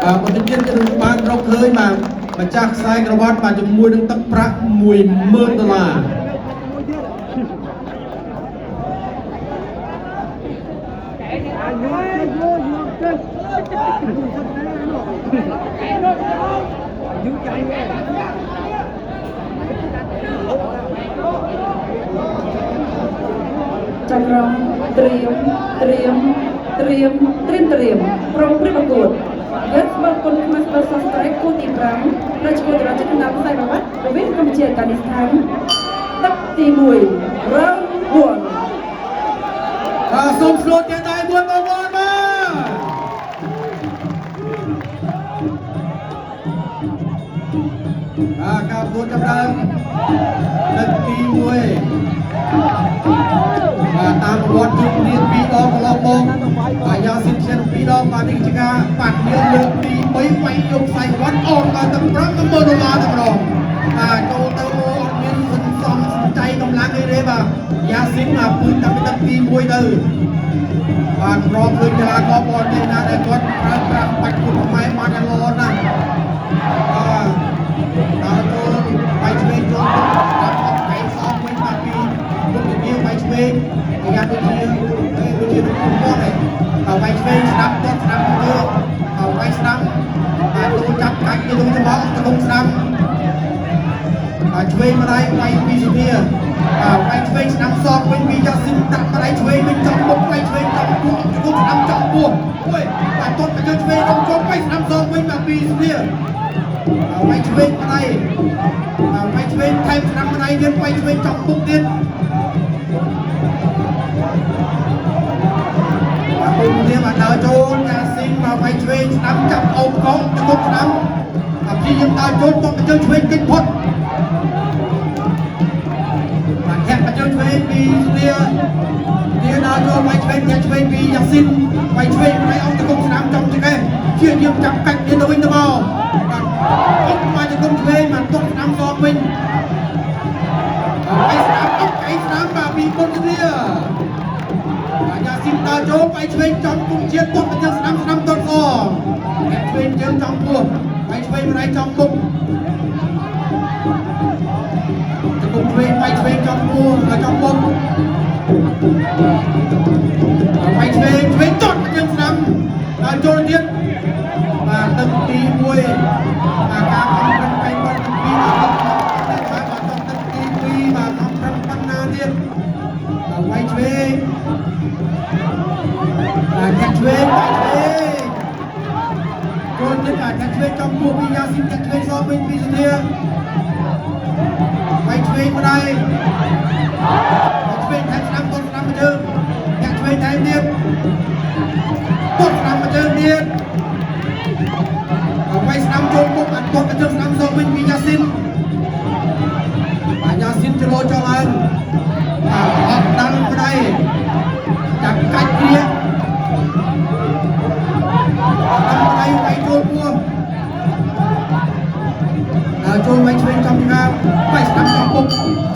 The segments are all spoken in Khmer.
បាទបន្តិចទៀតគឺបានរកឃើញបាទម្ចាស់ខ្សែក្រវ៉ាត់បាទជាមួយនឹងទឹកប្រាក់10000ដុល្លារ ចក្រមត្រៀមត្រៀមត្រៀមត្រៀមត្រៀមប្រងព្រៀបប្រកួតយឹតស្បគុណខ្មែរស្បសាស្ត្រីគូទី5នៅឈ្មោះទៅដល់ចិត្តតាមខ្សែក្រវ៉ាត់រវាងកម្ពុជាអាហ្គានីស្ថានទឹកទី1 round 1 បាទសូមស្លូតទាំងដៃមួយបងប្អូនបាទបាទការប្រកួតចាប់ដើមទឹកទី1បាទតាមប្រវត្តិជួបគ្នាពីរដងកន្លងមកបាទយ៉ាស៊ីនឈិនពីរដងបាទនេះជាការប៉ះគ្នាលើកទី3វាយយកខ្សែក្រវ៉ាត់អមដល់ទឹកប្រាក់10000ដុល្លារតែម្ដងបាទចូលទៅអត់មានសន្សំសំចៃកម្លាំងអីទេបាទយ៉ាស៊ីនមកពូជតាំងពីទឹកទី1ទៅ បាទក្រមឃើញកីឡាករបរទេសណាដែលគាត់ប្រើប្រាស់បាច់គុណខ្មែរបានយ៉ាងល្អណាស់បាទដល់ចូលបាយឆ្វេងចូលចាប់អត់កែសងវិញបាទពីគុណវិទ្យាបាយឆ្វេងអាយ៉ាដូចជាដូចជាគុណគាត់ឯងដល់បាយឆ្វេងស្ដាប់គាត់ស្ដាប់ទៅដល់បាយស្ដាប់បាទចូលចាប់កាច់ទៅទៅមកទៅគុំស្ដាប់បាទឆ្វេងម្ដាយវាយពីសុធាបាទវាយឆ្វេងស្ដាំសងវិញពីយ៉ាស៊ីនដាក់ម្ដាយឆ្វេងវិញចំមុខវាយឆ្វេងចំពោះជង្គង់ស្ដាំចំពោះអូយបាទទាត់ទៅជើងឆ្វេងរំជាប់វាយស្ដាំសងវិញបាទពីសុធាបាទវាយឆ្វេងម្ដាយបាទវាយឆ្វេងថែមស្ដាំម្ដាយទៀតវាយឆ្វេងចំមុខទៀតបាទពុំនេះបាទដើរចូលយ៉ាស៊ីនបាទវាយឆ្វេងស្ដាំចាប់អូបកងជង្គង់ស្ដាំបាទព្យាយាមដើរចូលទាត់ទៅជើងឆ្វេងគេចផុត បាទធាក់បញ្ចូលឆ្វេងពីសុធាធាដល់ចូលវាយឆ្វេងធាក់ឆ្វេងពីយ៉ាស៊ីនវាយឆ្វេងផ្នែកអង្គតកុំស្នាមចំចង្កេះជាយាមចាប់កាច់ទៀតទៅវិញទៅមកបាទអុកមកចង្គង់ឆ្វេងបាទទុកស្នាមសងវិញបាទវាយស្នាមអុកកៃស្នាមបាទពីពុនសុធាបាទយ៉ាស៊ីនដល់ចូលវាយឆ្វេងចំគុំជាតិទុកបញ្ចូលស្នាមស្នាមតតសធាក់ឆ្វេងជើងចំពោះវាយឆ្វេងម្ដាយចំមុខ ចង្គង់ឆ្វេងវាយឆ្វេងចំពោះចំមុខវាយឆ្វេងឆ្វេងទាត់ជើងស្ដាំដល់ចូលទៀតបាទទឹកទី1បាទការខំប្រឹងប្រែងបាត់ទឹក2បាទទឹកបាទបាទទឹកទី2បាទខំប្រឹងប៉ុណ្ណាទៀតបាទវាយឆ្វេងបាទធាក់ឆ្វេងវាយឆ្វេងចូលទៀតបាទធាក់ឆ្វេងចំពោះពីយ៉ាស៊ីនធាក់ឆ្វេងសវិញពីសុធា វាយឆ្វេងម្ដាយវាយឆ្វេងថែមស្ដាំទាត់ស្ដាំមួយជើងធាក់ឆ្វេងថែមទៀតទាត់ស្ដាំមួយជើងទៀតហើយវាយស្ដាំចូលមុខអត់ទាត់មួយជើងស្ដាំសងវិញពីយ៉ាស៊ីនបាទយ៉ាស៊ីនចលោចឡើងបាទអត់ដល់ម្ដាយចាប់កាច់គ្រាអត់ដល់ម្ដាយវាយចូលពោះ ដល់ចូលវាយឆ្វេងចំចង្ការវាយស្ដាំចំពុក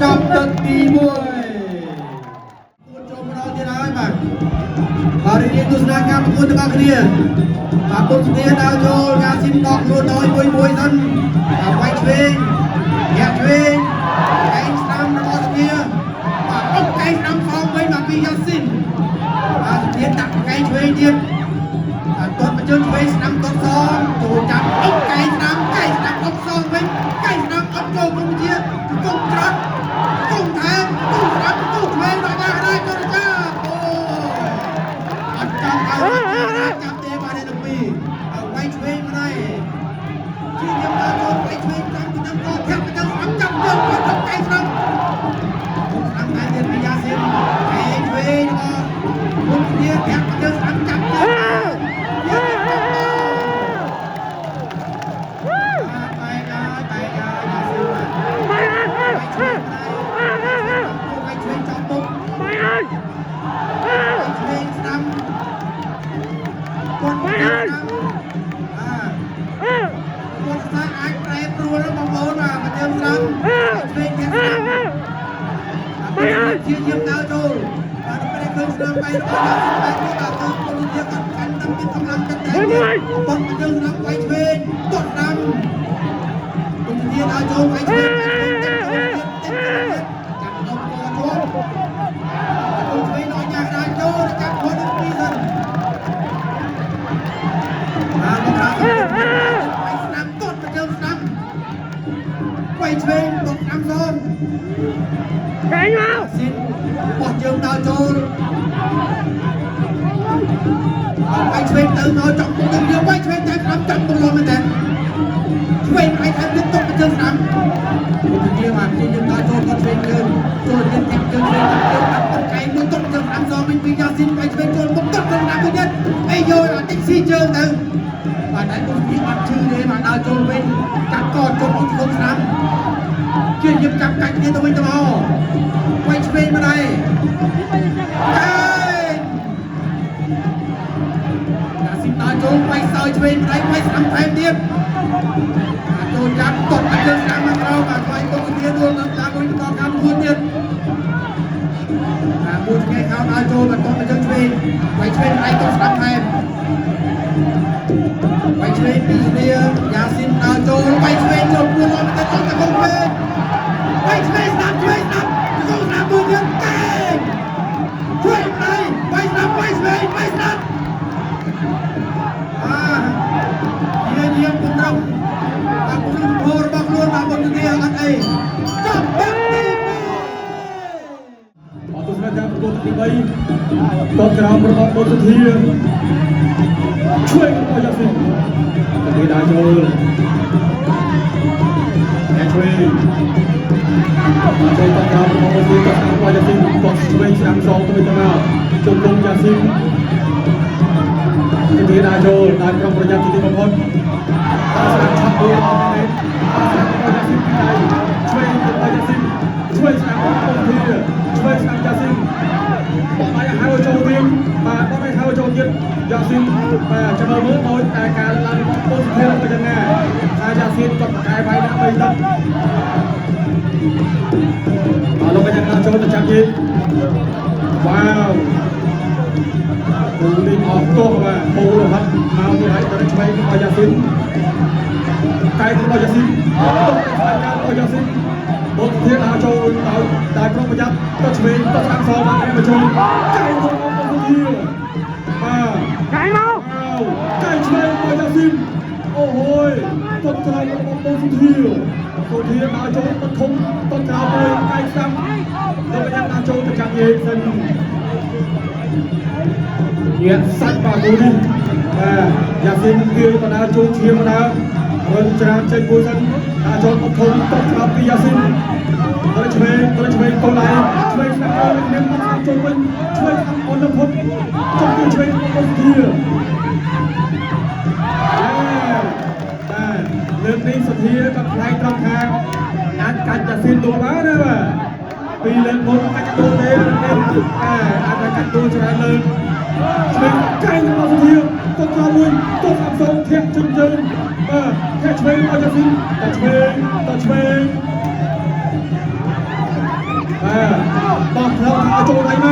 ចំទឹកទី1គួរចូលមកដល់ទៀតហើយបាទបាទរីករាយទស្សនាការប្រកួតទាំងអស់គ្នាបាទពុទ្ធធាដល់ចូលយ៉ាស៊ីនដកខ្លួនដល់មួយមួយសិនបាទវាយឆ្វេងយ៉ាក់ឆ្វេងកែងស្ដាំរបស់សុធាបាទអុកកែងស្ដាំសងវិញបាទពីយ៉ាស៊ីនបាទសុធាដាក់កែងឆ្វេងទៀត បាទទាត់បញ្ជើងឆ្វេងស្ដាំទាត់សងចូលចាប់អុកកែងស្ដាំកែងស្ដាំអុកសងវិញកែងស្ដាំអុកចូលគុំជាជង្គង់ច្រត់ជង្គង់ថែមជង្គង់ស្ដាំជង្គង់ឆ្វេងដល់ណាដែរចូលចាប់អូយអត់ចង់ឲ្យចាប់ទេបាទនេះទាំងពីរហើយវាយឆ្វេងមកដែរជាយាមដល់ចូលវាយឆ្វេងចំទៅដល់កធាក់បញ្ជើងស្ដាំចាប់ជើងបាត់កែងស្ដាំជង្គង់ស្ដាំថែមទៀតពីយ៉ាស៊ីនកែងឆ្វេងរបស់គុំជាធាក់បញ្ជើងស្ដាំចាប់ជើង យកទៅចាប់មកបែកហើយបែកហើយយ៉ាស៊ីនបែកឆ្វេងបែកឆ្វេងចំមុខបែកឆ្វេងស្ដាំគាត់ស្ដាំបាទគាត់ស្ដាំអាចប្រែប្រួលបងប្អូនបាទមកជើងស្ដាំឆ្វេងធាក់ស្ដាំបាទជាយាមដើរចូលបាទពេលឃើញស្ដាំបែករបស់យ៉ាស៊ីនបែកនេះបាទគឺពលិធាគាត់កាន់តាំងពីកម្លាំងចិត្តតែ ទៀតតជើងស្ដាំវាយឆ្វេងតស្ដាំគុណធាដើរចូលវាយឆ្វេងទៀតចាប់ដុំកជាប់ចូលឆ្វេងដល់ញ៉ាដើរចូលចាប់គាត់នឹងពីសិនបាទមកដល់វាយស្ដាំតជើងស្ដាំវាយឆ្វេងតស្ដាំសន កែងមក ស៊ីនបោះជើងដើរចូលអត់វាយឆ្វេងទៅមកចំមុខទៅវាយឆ្វេងតែស្ដាំចំមុខលំមែនតើឆ្វេងឯថែមទៀតຕົកទៅជើងស្ដាំគុណធាបាទជាយើងដើរចូលគាត់ឆ្វេងជើងចូលទៀតតាក់ជើងឆ្វេងតាក់ជើងតាក់តកែងមួយຕົកជើងស្ដាំសវិញពីយ៉ាស៊ីនវាយឆ្វេងចូលមុខຕົកជើងស្ដាំមួយទៀតអីយោអាតិចស៊ីជើងទៅបាទតែគុណធាអត់ឈឺទេបាទដើរចូលវិញកាត់កជុំអង្គស្ដាំជាយើងចាប់កាច់គ្នាទៅវិញទៅមកវាយឆ្វេងមកដែរកែងយ៉ាស៊ីនដើរចូលវាយសើឆ្វេងម្ដាយវាយស្ដាំថែមទៀតអាចូលចាប់តត់អាចជើងស្ដាំមកក្រោមបាទវាយគុណធាដួលនៅតាមវិញបន្តកម្មមួយទៀតអាមួយថ្ងៃខោដើរចូលបាទតត់ជើងឆ្វេងវាយឆ្វេងម្ដាយតត់ស្ដាំថែមវាយឆ្វេងពីគ្នាយ៉ាស៊ីនដើរចូលវាយឆ្វេងចូលពួនអត់ទៅតត់ទៅកុំឆ្វេងវាយឆ្វេងស្ដាំឆ្វេងស្ដាំចូលស្ដាំមួយទៀតកែងឆ្វេងម្ដាយវាយស្ដាំវាយឆ្វេងវាយស្ដាំអាយាយាមពង្រឹងតាមពង្រឹងធម៌របស់ខ្លួនតាមបុណ្យទាអត់អីចាប់ទឹកទី2 អត់ទស្សនការប្រកួតទី3តបក្រោមរបស់បុត្រធាជួយរបស់យ៉ាស៊ីនទីដើរចូលតែជួយមកចូលតបក្រោមរបស់បុត្រធាតបរបស់យ៉ាស៊ីនតបឆ្វេងស្ដាំសងទៅទៅមកចូលគុំយ៉ាស៊ីនទីដើរចូលតាមក្រុមប្រយ័ត្នទីបំផុតតាមស្ដាំឆាប់មួយអត់ទេតាមស្ដាំរបស់យ៉ាស៊ីនពីដៃឆ្វេងរបស់យ៉ាស៊ីនឆ្វេងស្ដាំរបស់បុត្រធាឆ្វេងស្ដាំយ៉ាស៊ីន បោះដៃហៅចូលទៀតបាទបោះដៃហៅចូលទៀតយ៉ាស៊ីនបាទចាំមើលមើលដោយតែការឡើងរបស់ពុទ្ធធារបស់យ៉ាងណាថាយ៉ាស៊ីនគាត់បកែវាយដាក់បីទឹកបាទលោកកញ្ញាចូលទៅចាប់យីវ៉ាវគូនេះអស់ទោះបាទពូលហិតមកទៀតហើយទៅឆ្វេងរបស់យ៉ាស៊ីនកែរបស់យ៉ាស៊ីនតបស្វែងការរបស់យ៉ាស៊ីនបុត្រធាដើរចូលដោយដោយប្រុងប្រយ័ត្នទៅឆ្វេងទៅស្ដាំសបាទមកចូលកែរបស់បុត្រធាបាទ កែងមក កែឆ្វេងរបស់យ៉ាស៊ីនអូហូយតបក្រោយរបស់បុត្រធាបុត្រធាដើរចូលទៅឃុំតបក្រោយមួយកែស្ដាំលោកកញ្ញាដើរចូលទៅចាំយេសិនញាក់សាច់បាទគូនេះបាទយ៉ាស៊ីនវាយបណ្ដាចូលឈាមបណ្ដារឹងច្រានចេញមួយសិនដើរចូលទៅឃុំតបក្រោយពីយ៉ាស៊ីនទៅឆ្វេងទៅឆ្វេងកូនដៃឆ្វេងស្ដាំអូននឹងមកស្ដាំចូលវិញឆ្វេងស្ដាំអូននឹងផុតចុះទៅឆ្វេងរបស់បុត្រធាបាទលើកនេះសធាក៏ខ្លាយត្រង់ខាងអាចកាច់យ៉ាស៊ីនដួលបានណាបាទពីលើកមុនកាច់ដួលទេនេះអាចថាកាច់ដួលច្រើនលើកឆ្វេងកែងរបស់សធាតក្រមួយតស្ដាំសងធាក់ជើងជើងបាទធាក់ឆ្វេងរបស់យ៉ាស៊ីនតឆ្វេងតឆ្វេងបាទបោះផ្លូវថាចូលដៃម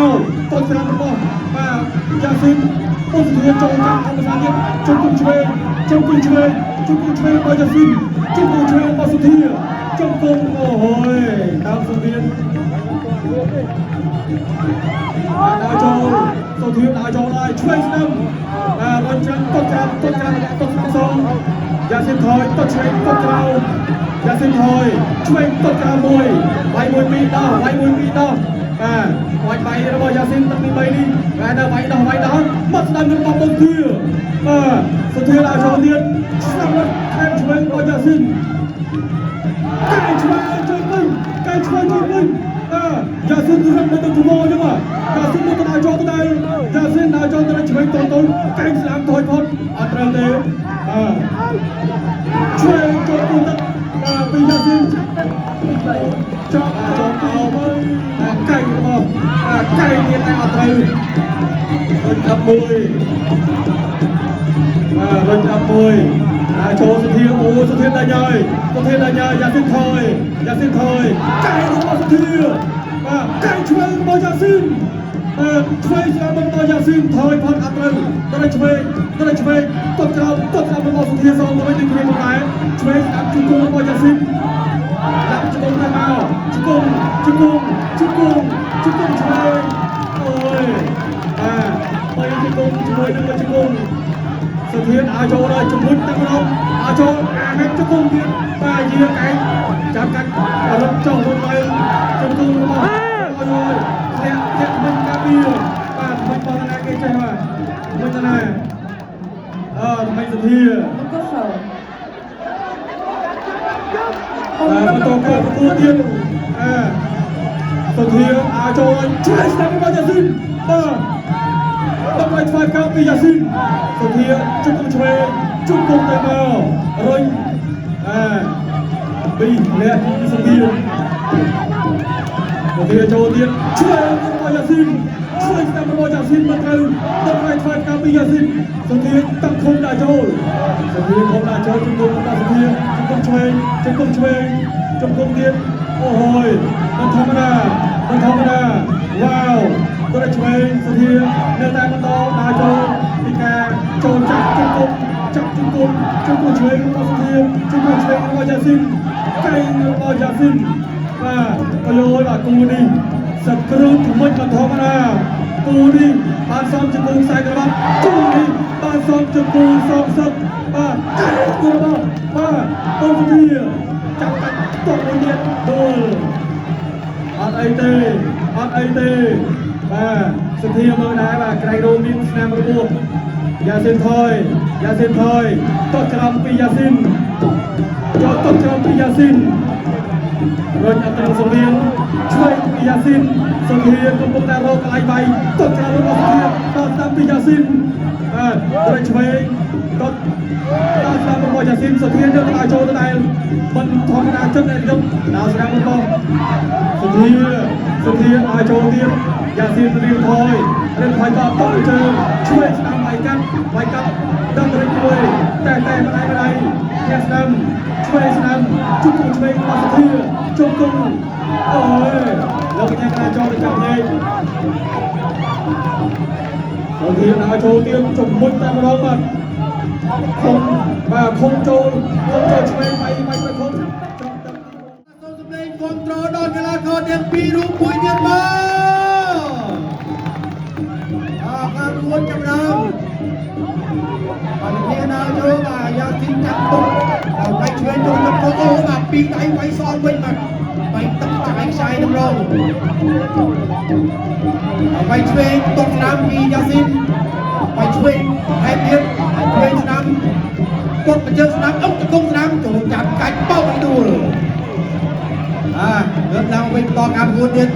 កតស្ដាំរបស់បាទយ៉ាស៊ីនពុទ្ធធាចូលចាំធម្មសាទៀតជុំគុំឆ្វេងជុំគុំឆ្វេងជុំគុំឆ្វេងរបស់យ៉ាស៊ីនជុំគុំឆ្វេងរបស់សុធាជុំគុំអូហូយតាមសង្វៀនដើរចូលសុធាដើរចូលហើយឆ្វេងស្ដាំបាទរញច្រាំតច្រាំតច្រាំតស្ដាំសងយ៉ាស៊ីនថយតឆ្វេងតក្រៅយ៉ាស៊ីនថយឆ្វេងតក្រៅមួយវាយមួយពីរដោះវាយមួយពីរដោះបាទវាយបាយរបស់យ៉ាស៊ីនទឹកទី3នេះគេទៅវាយដោះវាយដោះមកស្ដាំរបស់បុត្រធាបាទសុធាដើរចូលទៀតស្ដាំថែមឆ្វេងរបស់យ៉ាស៊ីនកែឆ្វេងចូលវិញកែឆ្វេងចូលវិញបាទយ៉ាស៊ីនរឹងទៅទៅថ្មចឹងបាទយ៉ាស៊ីនទៅដើរចូលទៅដែរយ៉ាស៊ីនដើរចូលទៅឆ្វេងតទៅកែស្ដាំថយផុតអត់ត្រូវទេបាទឆ្វេងចូលទូទឹកបាទពីយ៉ាស៊ីន ទឹកទី3 ចប់ចូលអោតែកែរបស់កែទៀតតែអត់ត្រូវរុញអាប់មួយបាទរុញអាប់មួយដើរចូលសុធាអូសុធាដាញ់ហើយសុធាដាញ់ហើយយ៉ាស៊ីនថយយ៉ាស៊ីនថយកែរបស់សុធាបាទកែឆ្វេងរបស់យ៉ាស៊ីនបាទឆ្វេងស្ដាំរបស់យ៉ាស៊ីនថយផុតអត់ត្រូវទៅឆ្វេងទៅឆ្វេងត ធាសងទៅវិញដូចគ្នាផងដែរឆ្វេងស្ដាប់ជង្គង់របស់យ៉ាស៊ីនដាក់ជង្គង់ទៅមកជង្គង់ជង្គង់ជង្គង់ជង្គង់ឆ្វេងអូយបាទបីជង្គង់ជាមួយនឹងជង្គង់សុធាឲ្យចូលដល់ជំរុញតែម្ដងឲ្យចូលអាហាប់ជង្គង់ទៀតបាទយាកែងចាប់កាច់រត់ចុះរត់ឡើងជង្គង់របស់អូយធ្លាក់ធ្លាក់មិនការពារបាទមិនបងណាគេចេះបាទមិនណាអឺមិនសុធា មង្គលស បាទបន្តការប្រកួតទៀតអឺសុធាអាចចូលឆ្លៃស្ដាប់របស់យ៉ាស៊ីនបាទដើម្បីថ្វាយកៅពីយ៉ាស៊ីនសុធាជង្គង់ឆ្វេងជង្គង់ទៅមករុញអឺពីលាក់ពីសុធាសុធាចូលទៀតឆ្វេងរបស់យ៉ាស៊ីនឆ្វេងស្ដាប់របស់យ៉ាស៊ីនមកត្រូវដើម្បីថ្វាយកៅពីយ៉ាស៊ីនសុធាតាំងឃុំដាក់ចូលសុធាឃុំដាក់ចូលជង្គង់របស់សុធាជង្គង់ឆ្វេងជង្គង់ឆ្វេងជង្គង់ទៀតអូហូយមិនធម្មតាមិនធម្មតាវ៉ាវទៅឆ្វេងសុធានៅតែបន្តដើរចូលពីការចូលចាប់ជង្គង់ចាប់ជង្គង់ជង្គង់ឆ្វេងរបស់សុធាជង្គង់ឆ្វេងរបស់យ៉ាស៊ីនកែងរបស់យ៉ាស៊ីនបាទអូយបាទគូនេះសគ្រូថ្មិចមិនធម្មតាគូនេះបានសំជង្គង់ខ្សែក្រវ៉ាត់គូនេះបានសំជង្គង់សងសឹកបាទកែងរបស់បាទអូសុធាចាប់កាច់តបមួយទៀតដួល អត់អីទេអត់អីទេបាទសុធាមើលដែរបាទក្រៃរោមមានស្នាមរបួសយ៉ាស៊ីនថយយ៉ាស៊ីនថយតោះក្រោមពីយ៉ាស៊ីនចូលតោះក្រោមពីយ៉ាស៊ីនរុញអត់ត្រង់សវៀនឆ្វេងពីយ៉ាស៊ីនសុធាកំពុងតែរកកន្លែងវាយតោះក្រោមរបស់សុធាតោះតាមពីយ៉ាស៊ីនបាទត្រូវឆ្វេងតោះដល់ស្នាមរបស់យ៉ាស៊ីនសុធាយកទៅចូលទៅដែលមិនធម្មតាចិត្តតែយកដល់ស្នាមរបស់ សុធាសុធាឲ្យចូលទៀតយ៉ាស៊ីនរៀងថយរៀងថយក៏តជើងឆ្វេងស្ដាំវាយកាត់វាយកាត់ដល់រិចមួយតែតែម្ដាយម្ដាយយ៉ាស្ដាំឆ្វេងស្ដាំជុំឆ្វេងរបស់សុធាជុំគុំអូយលោកកញ្ញាកណាចូលទៅចាប់ញែកសុធាឲ្យចូលទៀតជំមុជតែម្ដងបាទខំបាទខំចូលខំចូលឆ្វេងវាយវាយទៅខំចំទឹក សូមសម្លេងគ្រប់គ្រងដល់កីឡាករទាំងពីររូបមួយទៀតមកអរការរួចចាប់ដើមបាទនេះណាចូលបាទយ៉ាស៊ីនចាប់ទុកដល់វាយឆ្វេងចូលទៅអូបាទពីរដៃវាយសងវិញបាទវាយទឹកចាយខ្ចាយនឹងរងវាយឆ្វេងទុកស្នាមពីយ៉ាស៊ីនវាយឆ្វេងថែមទៀតឆ្វេងស្នាមគាត់បញ្ជើស្នាមអុកជង្គង់ស្នាមចូលចាប់កាច់បោកឲ្យដួល អាងើបឡើងវិញបន្តការប្រកួតទៀត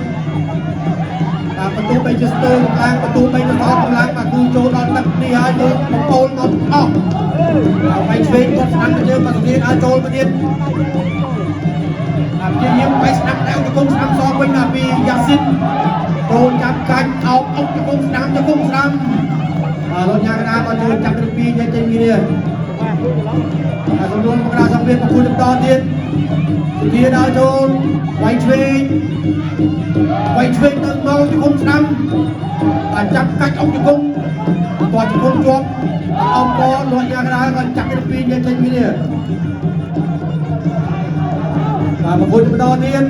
បាទបន្ទូបីជាស្ទើរកម្លាំងបន្ទូបីទៅថតកម្លាំងបាទគឺចូលដល់ទឹកនេះហើយគឺបំពូលមកអស់បាទវាយឆ្វេងគាត់ស្ដាំទៅជើងបាទសុធានឲ្យចូលទៅទៀតបាទព្យាយាមវាយស្ដាំដែរជង្គង់ស្ដាំសងវិញបាទពីយ៉ាស៊ីនចូលចាប់កាច់អោបអុកជង្គង់ស្ដាំជង្គង់ស្ដាំបាទលោកញ៉ាកណាក៏ចូលចាប់ទាំងពីរចេញចេញពីនេះបាទសំនួនមកដល់សង្វៀនប្រកួតបន្តទៀតសុធាដល់ចូលវាយឆ្វេងវាយឆ្វេងទៅមកជង្គង់ស្ដាំបាទចាប់កាច់អុកជង្គង់តោះជង្គង់ជាប់អោបកលោកញ៉ាកណាក៏ចាប់ទាំងពីរចេញចេញពីនេះបាទប្រកួតបន្តទៀត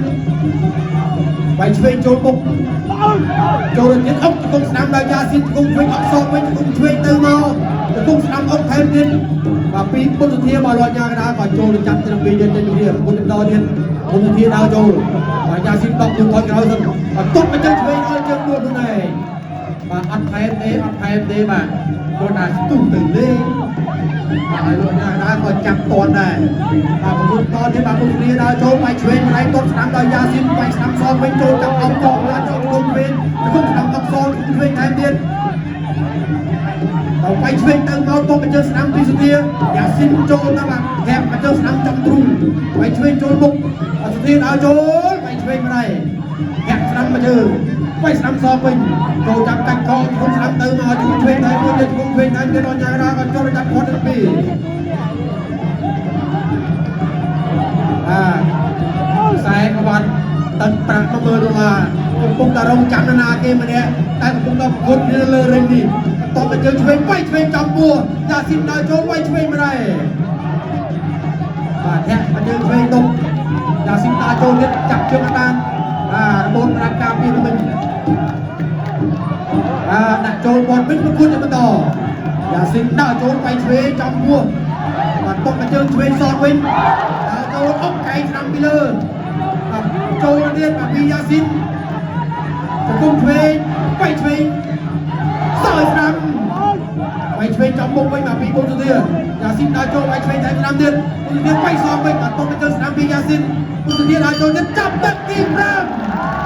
វាយឆ្វេងចូលមុខចូលទៅទៀតអុកជង្គង់ស្ដាំដល់យ៉ាស៊ីនជង្គង់ឆ្វេងអុកសងវិញជង្គង់ឆ្វេងទៅមកជង្គង់ស្ដាំអុកថែមទៀតបាទពីពុទ្ធធាបាទលោកញ៉ាកណាក៏ចូលទៅចាប់ទាំងពីរចេញចេញពីនេះប្រកួតបន្តទៀតពុទ្ធធាដល់ចូលបាទយ៉ាស៊ីនដកខ្លួនថយក្រោយសិនបាទទប់មកចឹងឆ្វេងឲ្យជើងដួលខ្លួនឯងបាទអត់ថែមទេអត់ថែមទេបាទគាត់ថាស្ទុះទៅលេងបាទឲ្យលោកញ៉ាកណាក៏ចាប់តន់ដែរបាទប្រកួតតទៀតបាទពុទ្ធធាដល់ចូលបាយឆ្វេងម្ដាយទប់ស្ដាំដល់យ៉ាស៊ីនបាយស្ដាំសងវិញចូលចាប់អុកកឡើងចូលជង្គង់ឆ្វេងជង្គង់ស្ដាំអុកសងជង្គង់ឆ្វេងថែមទៀត ដល់វាយឆ្វេងទៅមកទប់បញ្ជើស្ដាំពីសុធាយ៉ាស៊ីនចូលទៅបាទហាក់បញ្ជើស្ដាំចំទ្រូងវាយឆ្វេងចូលមុខអសុធាឲ្យចូលវាយឆ្វេងម្ដាយហាក់ស្ដាំបញ្ជើវាយស្ដាំសងវិញចូលចាប់កាច់កជង្គង់ស្ដាំទៅមកជង្គង់ឆ្វេងថែមមួយទៀតជង្គង់ឆ្វេងថែមទៀតដល់ញ៉ារ៉ាក៏ចូលចាប់គាត់ទាំងពីរបាទខ្សែក្បាត់ទឹកប្រាក់10000ដុល្លារកំពុងតែរងចាំនរណាគេម្នាក់តែកំពុងតែប្រកួតគ្នាលើរិងនេះបន្ទាប់ទៅជើងឆ្វេងវាយឆ្វេងចំពោះយ៉ាស៊ីនដល់ចូលវាយឆ្វេងម្ដាយ បាទធាក់មកជើងឆ្វេងទុកយ៉ាស៊ីនដើរចូលទៀតចាប់ជើងអត់បានបាទរបូតប្រាប់ការពារទៅវិញបាទដាក់ចូលបនវិញប្រកួតទៅបន្តយ៉ាស៊ីនដើរចូលបៃឆ្វេងចំពោះបាទຕົកមកជើងឆ្វេងសតវិញដើរចូលអុកកែងឆ្នាំពីលើបាទចូលទៅទៀតបាទពីយ៉ាស៊ីនសង្គមឆ្វេងបៃឆ្វេងសើស្ដាំបៃឆ្វេងចំមុខវិញបាទពីបុនសុធាយ៉ាស៊ីនដើរចូលបៃឆ្វេងថែមស្ដាំទៀតបុនសុធាបៃសងវិញបាទຕົកមកជើងស្ដាំពីយ៉ាស៊ីនបុនសុធាដើរចូលទៀតចាប់ទឹកទី5។